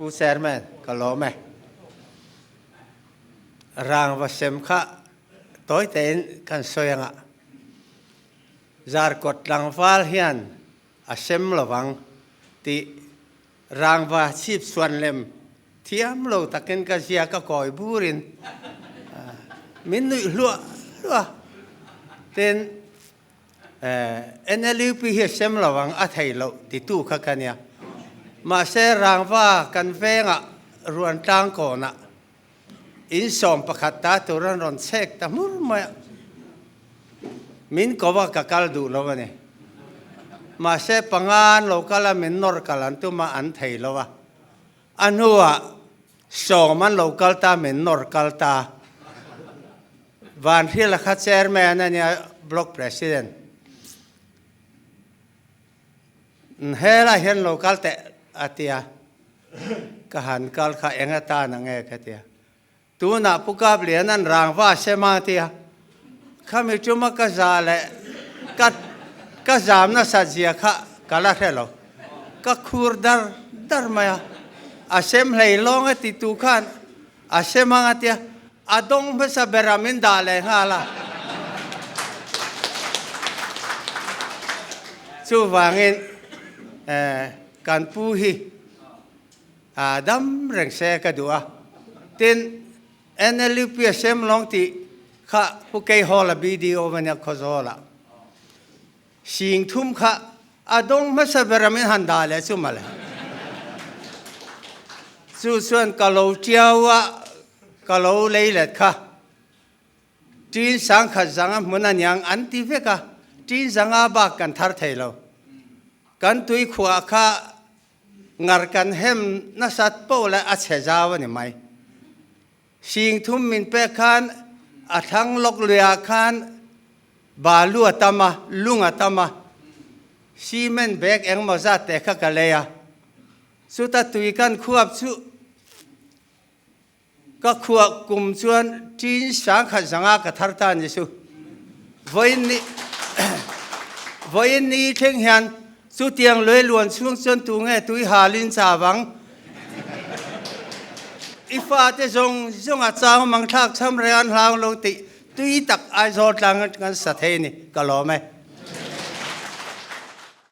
Pu Chairman, ka lawm e. Rangva sem kha tawi tein kan sawi anga Zarkawt tlangval hian a sem lovang tih rangva chhip chhuan lem thiam lo takin ka zia ka kawi burin min nuih hluah hluah. Tin, NLUP hi a sem lovang a thei loh titu kha ka nia. Mahse, rangva kan vengah ruan tlang kawnah In sawm pakhat ta tur an rawn chhek ta hmur mai a, min ko a ka kal duh lo a ni. Mahse panga an lo kal a, min nawr kal an tum a, an thei lo a. A hnuah sawm an lo kal ta, min nawr kal ta. Vanhrila kha chairman a nia, block president. Helai hian lo kal teh a ti a, ka han kal kha eng atan ang e ka ti a. Tunah Pu Kaplian an rangva sem a ti a, khami tuma ka za leh ka ka zam nasat zia kha ka la hre lo. Ka khur dar dar mai a, a sem hlei lawng a ti tu khan a sem ang a ti a, a dawng hmasa ber a min dah leh nghal a. Chuvangin kan pu hi dam reng se ka duh a. Tin, NLUP a sem lawng tih kha Pu Keihawla BDO mania Khawzawlah sing thum kha a dawng hmasa ber a min han dah leh chu mawle. Chu chuan ka lo tiau a, ka lo lei let kha. Ṭin sangkhat zanga hmun a niang an ti vek a, ṭin zanga bak kan thar thei lo. Kan tui khuah kha ngar kan hem nasat poh leh a chhe zau a ni mai. Sing thum min pek khan a thlang lawk luiah khan balu a tam a, lung a tam a, cement bag engmaw zat te kha ka lei a. Chuta tui kan khuap chu Ka khuah kum chuan ṭin sangkhat zanga ka thar ta ni chu. Vawiin ni Vawiin ni thleng hian chutiang lui luan chhung chuan tu nge tui halin cha vang? I fate zawng zawng a chang mang thlak cham reng an hlau lo tih tui tak Aizawl tlang kan sa thei ni ka lawm e.